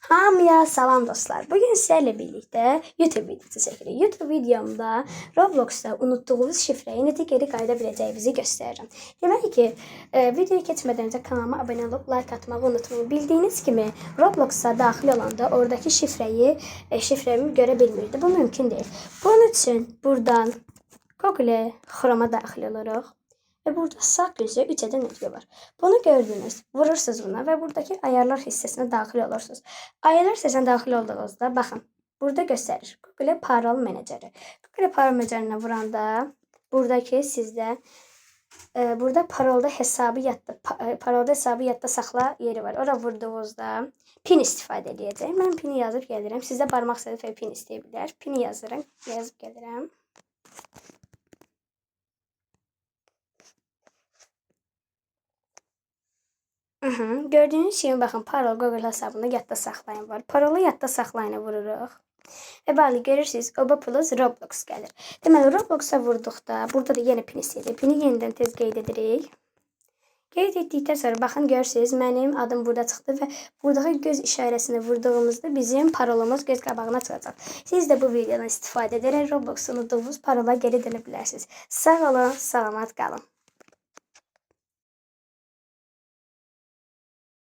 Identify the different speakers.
Speaker 1: Hamıya salam dostlar. Bugün sizlerle birlikte YouTube videosu çekirik. YouTube videomda Roblox'ta unuttuğumuz şifreyi necə geri qayıda biləcəyimizi göstərirəm. Demək ki, videoya keçmədən öncə kanalıma abunə olub like atmağı unutmayın. Bildiyiniz kimi Roblox'a daxil olanda oradakı şifreyi, şifremi görə bilmirdi. Bu mümkün deyil. Bunun üçün buradan Google Chrome'a daxil oluruq. Və burada sağ küncdə 3 ədəd nöqtə var. Bunu gördünüz. Vurursunuz buna və buradakı ayarlar hissəsinə daxil olursunuz. Ayarlar hissəsinə daxil olduğunuzda baxın, burada göstərir. Google Parol Meneceri. Google Parol Menecerinə vuranda buradakı sizdə burada parolda hesabı yadda parolda hesabı yadda saxla yeri var. Ora vurduğunuzda pin istifadə edəcək. Mən pini yazıb gəlirəm. Sizdə barmaq səhifə və pin istəyə bilər. Pini yazıram, yazıb gəlirəm. Gördüyünüz kimi baxın, parol Google hesabında yadda saxlayın var. Parolu yadda saxlayına vururuq. Və bəli, görürsünüz, Oba Plus Roblox gəlir. Deməli, Robloxa vurduqda burada da yenə pin istəyir. Pini yenidən tez qeyd edirik. Qeyd etdikdən sonra baxın, görürsünüz, mənim adım burada çıxdı və buradakı göz işarəsini vurduğumuzda bizim parolumuz göz qabağına çıxacaq. Siz də bu videodan istifadə edərək Roblox unutduğunuz parola geri dönə bilərsiniz. Sağ olun, salamat qalın.